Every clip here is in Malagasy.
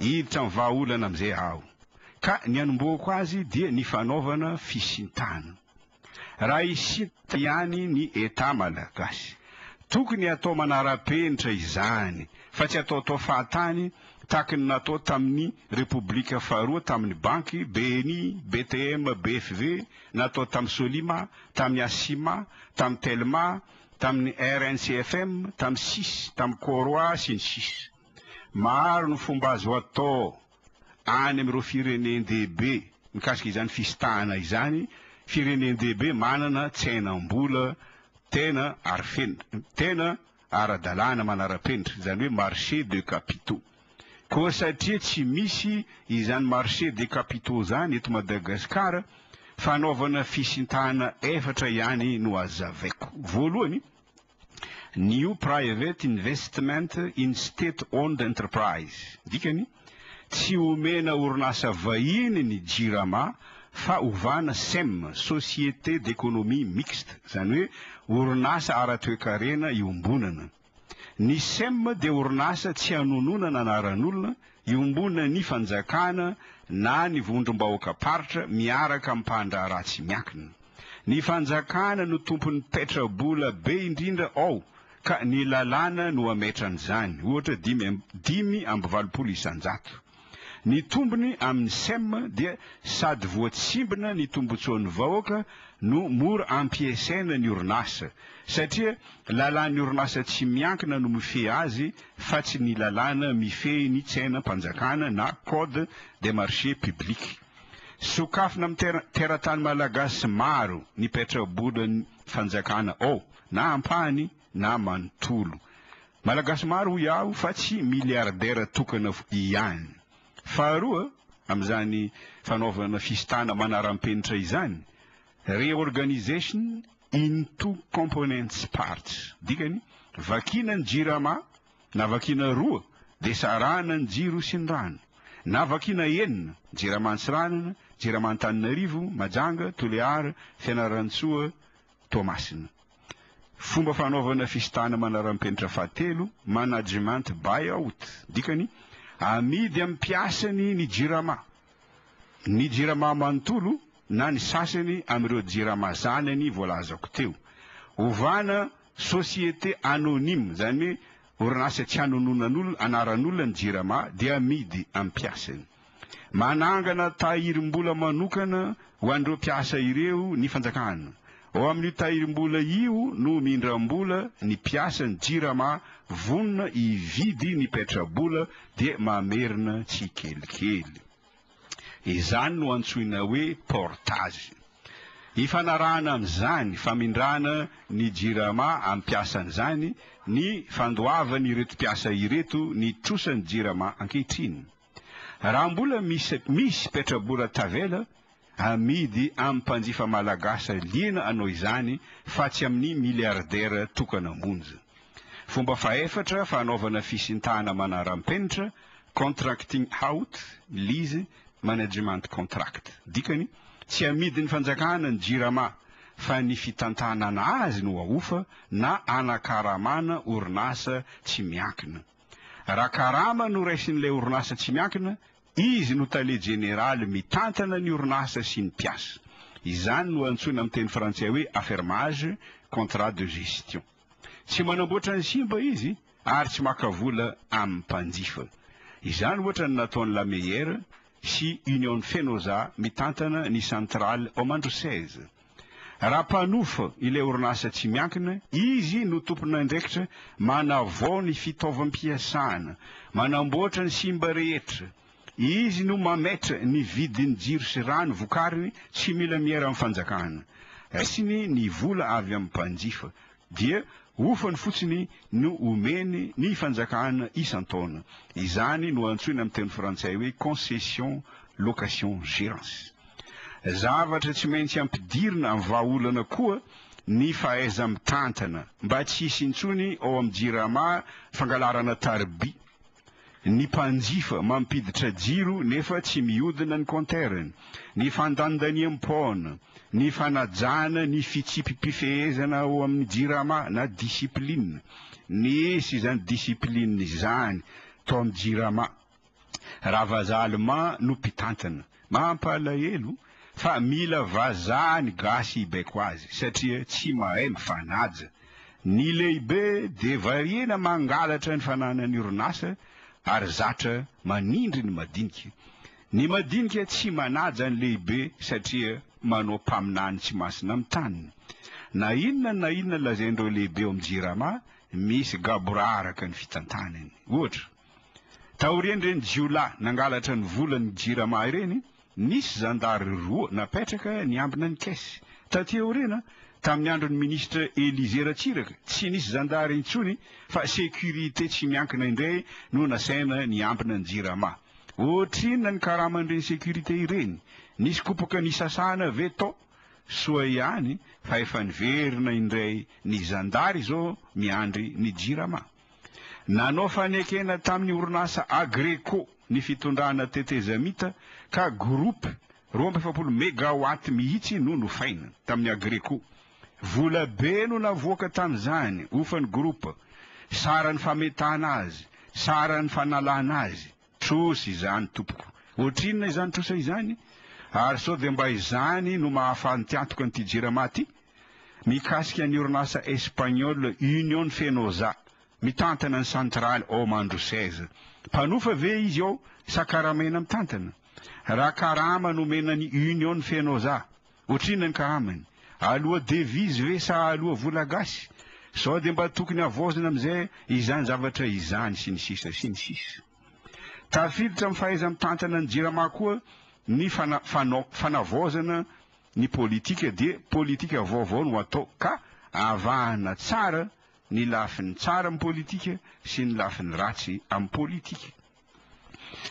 Hiditra amin'ny vahaolana amin'izay aho. Ka ny hanombohako azy dia ny fanaovana fisintana. Raha hisintona ihany ny Etat malagasy. Tokony hatao manara-penitra izany fa tsy ataotao fahatany tahaky ny natao tamin'ny Repoblika faharoa tamin'ny banky, BNI, BTM, BFV, natao tamin'ny Solima, tamin'ny Acima, tamin'ny Telma, tamin'ny RNCFM, tamin'ny sis, tamin'ny Coroa, sy ny sisa. Maro ny fomba azo atao any amin'ireo firenen-dehibe mikasika izany fisintahana izany, firenen-dehibe manana tsenam-bola tena ary feno, tena ara-dalàna manara-penitra, izany hoe marché de capitaux. Koa satria tsy misy izany marché de capitaux izany eto Madagasikara, fanaovana fisintahana efatra ihany no azavaiko. Voalohany, New Private Investment in State Owned Enterprise. Dikany, tsy omena orinasa vahiny ny Jirama fa ovana sem, Société d'Economie Mixte, izany hoe orinasa ara-toekarena iombonana. Ny sem dia orinasa tsy anononana anaran'olona, iombonan'ny fanjakana na ny vondrom-bahoakam-paritra miaraka amin'ny mpandraharaha tsy miankina. Ny fanjakana no tompon'ny petra-bola be indrindra ao ka ny lalàna no hametra an'izany, ohatra 85 isan-jato. Ny tombony amin'ny sem dia sady voatsimbina ny tombotsoan'ny vahoaka no mora ampiasaina ny orinasa satria lalàn'ny orinasa tsy miankina no mifehy azy fa tsy ny lalàna mifehy ny tsenam-panjakana na code des marchés publics. Sokafina amin'ny teratany malagasy maro ny petrabolan'ny fanjakana ao na ampahany na manontolo. Malagasy maro hoy aho fa tsy milliardaire tokana ihany. Faharoa, amin'izany fanaovana fisintahana manaram-penitra izany, reorganization into components parts. Dikany, vakiana ny jirama na vakiana roa dia sarahana ny jiro sy ny rano. Na vakiana enina, jirama Antsiranana, jirama Antananarivo, Majanga, Tulear, Fianarantsoa, Toamasina. Fomba fanaovana fisintahana manaram-penitra fahatelo, management buy-out, dikany, amidy amin'ny mpiasany ny Jirama. Ny Jirama manontolo na ny sasany amin'ireo Jirama zanany voalazako teo. Ovana société anonyme, izany hoe orinasa tsy anononan'olona, anaran'olona ny Jirama dia amidy amin'ny mpiasany. Manangana tahirim-bola manokana ho an'ireo mpiasa ireo ny fanjakana. Ao amin'io tahirim-bola io no mindram-bola ny mpiasan'ny Jirama vonona hividy ny petra-bola dia mamerina tsikelikely. Izany no antsoina hoe portage. Ifanarahana amin'izany famindrana ny Jirama amin'ny mpiasany izany ny fandoavan'ireto mpiasa ireto ny trosan'ny Jirama ankehitriny. Raha mbola misy misy petrabola tavela, amidy amin'ny mpanjifa malagasy liana anao izany fa tsy amin'ny milliardaire tokana monja. Fomba fahefatra fanaovana fisintahana manaram-penitra, contracting out, lease, management contract. Dikany, tsy amidin'ny fanjakana ny jirama fa ny fitantanana azy no ahofa na anakaramana orinasa tsy miankina. Raha karama no raisin'ilay orinasa tsy miankina, izy no tale jeneraly mitantana ny orinasa sy ny mpiasa. Izany no antsoina amin'ny teny frantsay hoe affermage, contrat de gestion. Tsy manamboatra ny simba izy ary tsy maka vola amin'ny mpanjifa. Izany ohatra no nataon'i Lameyer sy Union Fenosa mitantana ny centrale ao Mandroseza. Raha mpanofa ilay orinasa tsy miankina, izy no tompon'andraikitra manavao ny fitaovam-piasana, manamboatra ny simba rehetra. Izy no mametra ny vidin'ny jiro sy rano vokariny, tsy mila miera amin'ny fanjakana. Raisiny ny vola avy amin'ny mpanjifa, dia hofany fotsiny no omeny ny fanjakana isan-taona. Izany no antsoina amin'ny teny frantsay hoe concession location gérance. Zavatra tsy maintsy ampidirina amin'ny vahaolana koa ny fahaiza-mitantana mba tsy hisy intsony ao amin'ny Jirama fangalarana tariby. Ny mpanjifa mampiditra jiro nefa tsy mihodina ny compteur-ny, ny fandandaniam-poana, ny fanajana ny fitsipi-pifehezana ao amin'ny Jirama na discipline. Nisy izany discipline izany tao amin'ny Jirama. Raha vazaha allemand no mpitantana. Mampalahelo fa mila vazaha ny gasy hibaiko azy satria tsy mahay mifanaja. Ny lehibe dia variana mangalatra ny fananan'ny orinasa ary zatra manindry ny madinika. Ny madinika tsy manaja ny lehibe satria manao mpaminany tsy masina amin'ny taniny. Na inona na inona lazain'ireo lehibe ao amin'ny Jirama, misy gaboraraka ny fitantanany. Ohatra, taorian'ireny jiolahy nangalatra ny volan'ny Jirama ireny, nisy zandary roa napetraka niambina ny caisse. Taty aoriana, tamin'ny andron'ny minisitra Elysé Ratsiraka, tsy nisy zandary intsony fa sécurité tsy miankina indray no nasaina niambina ny Jirama. Ohatrinona ny karaman'ireny sécurité ireny? Nisy kopoka nisasana ve tao? Soa ihany fa efa niverina indray ny zandary izao miandry ny Jirama. Nanao fanekena tamin'ny orinasa Agreco ny fitondrana tetezamita ka groupe 42 megawatt mihitsy no nofaina tamin'ny Agreco. Vola be no navoaka tamin'izany, hofan'ny groupe, saran'ny fametahana azy, saran'ny fanalana azy. Trosa izany tompoko. Ohatrinona izany trosa izany? Ary sao dia mba izany no mahafantiantoka an'ity Jirama ity? Mikasika ny orinasa espagnol Union Fenosa, mitantana ny centrale ao Mandroseza. Mpanofa ve izy ao sa karamaina mitantana? Raha karama nomena ny Union Fenosa, ohatrinona ny karamany? Aloha devise ve sa aloha vola gasy? Sao dia mba tokony havaozina amin'izay izany zavatra izany sy ny sisa sy ny sisa. Tafiditra amin'ny fahaiza-mitantana ny Jirama koa ny fanavaozana ny politika dia politika vaovao no atao ka avahana tsara ny lafiny tsara amin'ny politika sy ny lafiny ratsy amin'ny politika.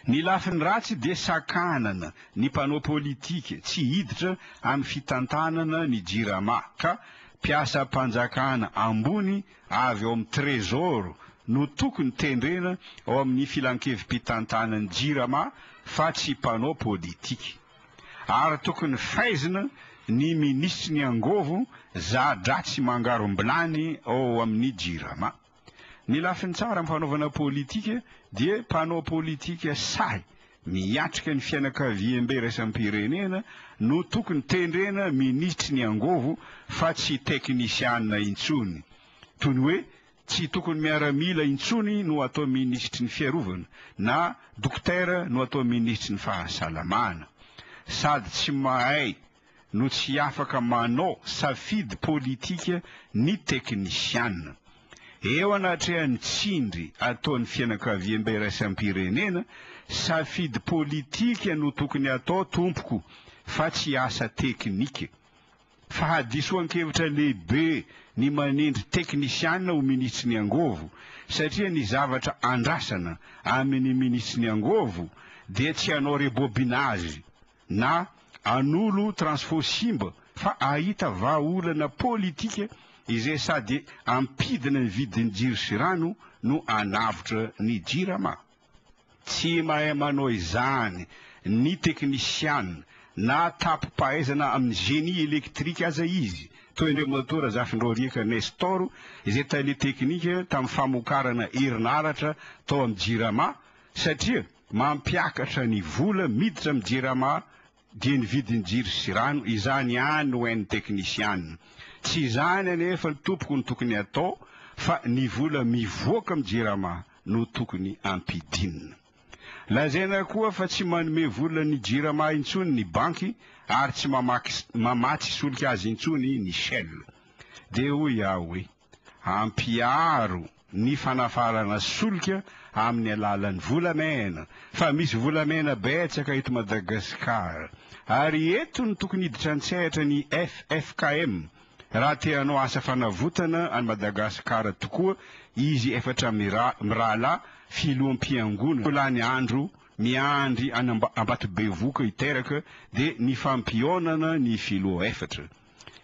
Ny lafiny ratsy dia sakanana ny mpanao politika tsy hiditra amin'ny fitantanana ny Jirama ka mpiasam-panjakana ambony avy ao amin'ny Trésor no tokony tendrena ao amin'ny filankevi-pitantanan'ny Jirama fa tsy mpanao politika. Ary tokony faizina ny minisitry ny angôvo za-dratsy mangarom-bilany ao amin'ny Jirama. Ny lafiny tsara amin'ny fanaovana politika dia mpanao politika sahy miatrika ny fianakaviambe iraisam-pirenena no tokony tendrena minisitry ny angôvo fa tsy teknisianina intsony. Toy ny hoe tsy tokony miaramila intsony no atao minisitry ny fiarovana na dokotera no atao minisitry ny fahasalamana. Sady tsy mahay no tsy afaka manao safidy politika ny teknisiana. Eo anatrehan'ny tsindry ataon'ny fianakaviambe iraisam-pirenena, safidy politika no tokony atao tompoko fa tsy asa teknika. Fahadisoan-kevitra lehibe ny manendry teknisiana ho minisitry ny angôvo satria ny zavatra andrasana amin'ny minisitry ny angôvo dia tsy hanao rebobinage na anolo transfo simba fa ahita vahaolana politika izay sady ampidina ny vidin'ny jiro sy rano no anavotra ny jirama. Tsy mahay manao izany ny teknisiana na tapi-pahaizana amin'ny génie électrique aza izy, toy Andriamatoa Razafindraoriaka Nestor izay tale teknika tamin'ny famokarana herinaratra tao amin'ny jirama satria Mampiakatra ny vola miditra amin'ny Jirama dia ny vidin'ny jiro sy rano, izany ihany no hain'ny teknisianina. Tsy izany anefa ny tompoko no tokony hatao fa ny vola mivoaka amin'ny Jirama no tokony ampidinina. Lazaina koa fa tsy manome vola ny Jirama intsony ny banky ary tsy mamaky mamatsy solika azy intsony ny Shell. Dia hoy aho hoe. Ampiharo ny fanafarana solika amin'ny alalan'ny volamena fa misy volamena betsaka eto Madagascar ary eto no tokony hiditra an-tsehatra ny ffkm raha te hanao asa fanavotana an'i Madagascar tokoa izy efatra mirahalahy filoham-piangonana lany andro miandry any Ambatobevohoka hiteraka dia nifampihaonana ny filoha efatra.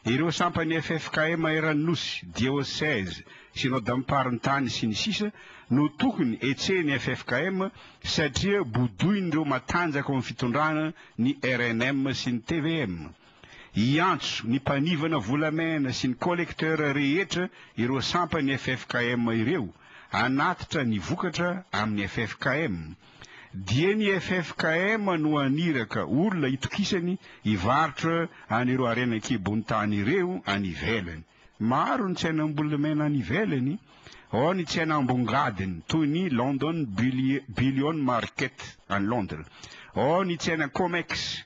Ireo sampan'ny ffkm eran'ny Nosy, Dioseze, Synodam-parintany sy ny sisa no tokony hetsehin'ny ffkm satria bodoin'ireo matanjaka ao amin'ny fitondrana ny rnm sy ny tvm. Hiantso ny mpanivana volamena sy ny collecteur rehetra ireo sampan'ny ffkm ireo hanatitra ny vokatra amin'ny ffkm. Dia ny ffkm no haniraka olona itokisany hivarotra an'ireo harena an-kibon'ny tany ireo any ivelany. Maro ny tsenam-bolamena any ivelany, ao ny tsena ambongadiny toy ny London Bullion Market any Londres, ao ny tsena Comex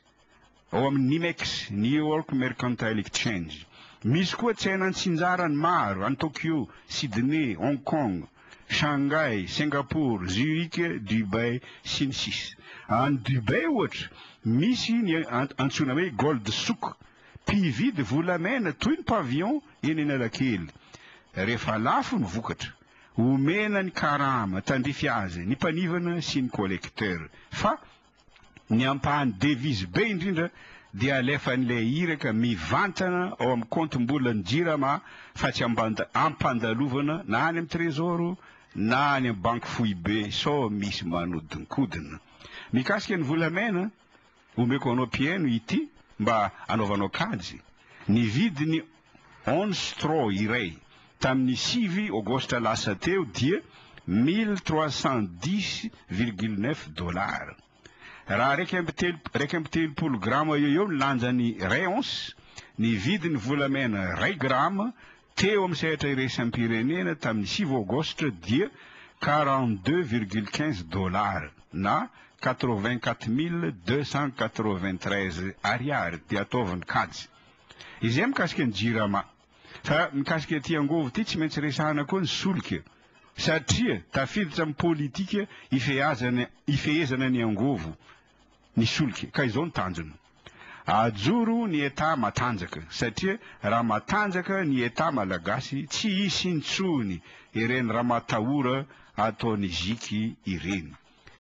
ao amin'ny Nymex, New York Mercantile Exchange. Misy koa tsena antsinjarany maro any Tokyo, Sydney, Hong Kong, Shanghai, Singapour, Zurich, Dubai, sy ny sisa. Any Dubai, ohatra, misy ny antsoina hoe Gold Souk, mpividy volamena toy ny pavillon eny Analakely. Rehefa lafo ny vokatra, omena ny karama tandrify azy ny mpanivana sy ny collecteur. Fa ny ampahany devise be indrindra dia alefan'ilay iraka mivantana ao amin'ny kaontim-bolan'ny Jirama fa tsy ampandalovana na any amin'ny Trésor na any amin'ny banky foibe sao misy manodinkodina. Mikasika ny volamena, omeko anao mpihaino ity mba anaovanao kajy, ny vidin'ny once tro iray tamin'ny sivy Aogositra lasa teo dia 1310,9 dollars. Raha 31 grama eo eo ny lanjan'ny iray once, ny vidin'ny volamena iray grama teo amin'ny sehatra iraisam-pirenena tamin'ny sivy Aogositra dia 42,15 dollars na 84293 ariary dia ataovy ny kajy. Izay mikasika ny Jirama. Fa mikasika ity angovo ity tsy maintsy resahana koa ny solika satria tafiditra amin'ny politika ifehazana ifehezana ny angovo ny solika ka izao ny tanjona. Ajoro ny Etat matanjaka satria raha matanjaka ny Etat malagasy tsy hisy intsony ireny ramatahora ataon'i Ziky ireny.